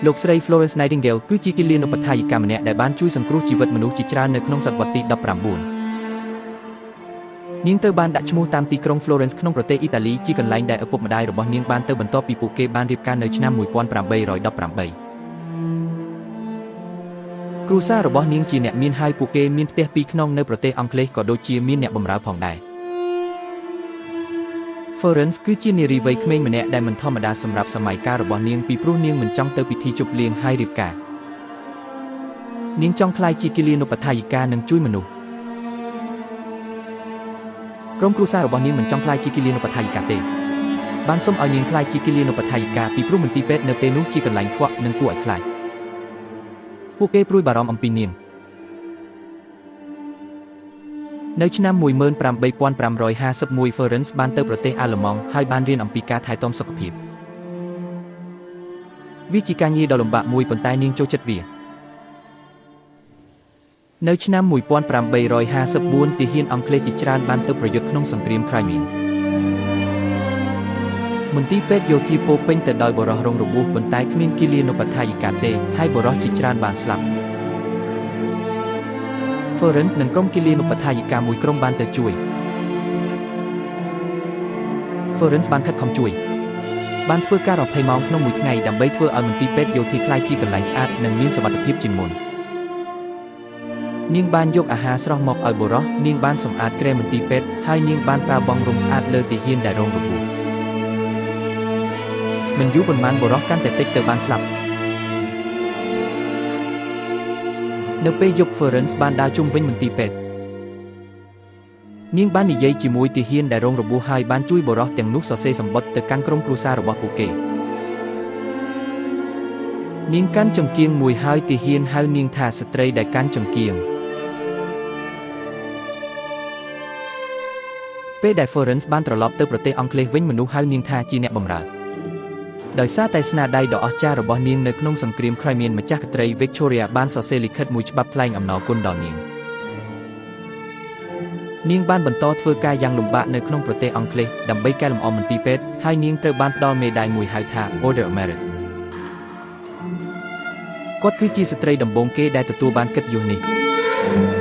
លោកស្រី Florence Nightingale គឺជាគិលានុបដ្ឋាយិកាម្នាក់ដែលបានជួយសង្គ្រោះជីវិតមនុស្សជាច្រើននៅក្នុងសតវត្សទី19នាងត្រូវបានដាក់ឈ្មោះតាមទីក្រុង Florence ក្នុងប្រទេសអ៊ីតាលីជាកន្លែងដែលឪពុកម្ដាយរបស់នាងបានទៅបន្ទាប់ពីពួកគេបានរៀបការនៅឆ្នាំ1818គ្រួសាររបស់នាងជាអ្នកមានហើយពួកគេមានផ្ទះពីរខ្នងនៅប្រទេសអង់គ្លេសក៏ដូចជាមានអ្នកបម្រើផងដែរ Florence គឺជានារីវ័យក្មេងម្នាក់ដែលមិនធម្មតាសម្រាប់សម័យកាលរបស់នាងពីព្រោះនាងមិនចង់ទៅពិធីជប់លៀងហើយរៀបការនាងចង់ក្លាយជាគិលានុបដ្ឋាយិកានិងជួយមនុស្សក្រុមគ្រួសាររបស់នាងមិនចង់ក្លាយជាគិលានុបដ្ឋាយិកាទេបានសុំឲ្យនាងក្លាយជាគិលានុបដ្ឋាយិកាពីព្រោះមន្ទីរពេទ្យនៅពេលនោះជាកន្លែងខ្វក់និងគួរឲ្យខ្លាចពួកគេព្រួយបារម្ភអំពីនាងនៅឆ្នាំ18551 Florence បានទៅប្រទេសអាល្លឺម៉ង់ហើយបានរៀនអំពីការថែទាំសុខភាពវាជាការងារដ៏លំបាកមួយប៉ុន្តែនាងចូលចិត្តវានៅឆ្នាំ1854ទាហានអង់គ្លេសជាច្រើនបានទៅប្រយុទ្ធក្នុងសង្គ្រាម Crimean មន្ទីរពេទ្យយោធាពោពេញទៅដោយបុរសរងរបួសប៉ុន្តែគ្មានគិលានុបដ្ឋាយិកាទេហើយបុរសជាច្រើនបានស្លាប់ Florence និងក្រុមគិលានុបដ្ឋាយិកាមួយក្រុមបានទៅជួយ Florence បានខិតខំជួយបានធ្វើការ20ម៉ោងក្នុងមួយថ្ងៃដើម្បីធ្វើឲ្យមន្ទីរពេទ្យយោធាក្លាយជាកន្លែងស្អាតនិងមានសុវត្ថិភាពជាងមុននាងបានយកអាហារស្រស់មកឲ្យបុរសនាងបានសម្អាតគ្រែមន្ទីរពេទ្យហើយនាងបានប្រើបង់រុំស្អាតលើទាហានដែលរងរបួសមិនយូរប៉ុន្មានបុរសកាន់តែតិចទៅបានស្លាប់នៅពេលយប់ Florence បានដើរជុំវិញមន្ទីរពេទ្យនាងបាននិយាយជាមួយទាហានដែលរងរបួសហើយបានជួយបុរសទាំងនោះសរសេរសម្បត្តិទៅកាន់ក្រុមគ្រួសាររបស់ពួកគេនាងកាន់ចង្គៀងមួយហើយទាហានហៅនាងថាស្ត្រីដែលកាន់ចង្គៀងពេលដែល Florence បានត្រឡប់ទៅប្រទេសអង់គ្លេសវិញមនុស្សហៅនាងថាជាអ្នកបម្រើដោយសារតែស្នាដៃដ៏អស្ចារ្យរបស់នាងនៅក្នុងសង្គ្រាម Crimean ម្ចាស់ក្សត្រី Victoria បានសរសេរលិខិតមួយច្បាប់ថ្លែងអំណរគុណដល់នាងនាងបានបន្តធ្វើការយ៉ាងលំបាកនៅក្នុងប្រទេសអង់គ្លេសដើម្បីកែលម្អមន្ទីរពេទ្យហើយនាងត្រូវបានផ្ដល់មេដាយមួយហៅថា Order of Merit គាត់គឺជាស្ត្រីដំបូងគេដែលទទួលបានកិត្តិយសនេះ។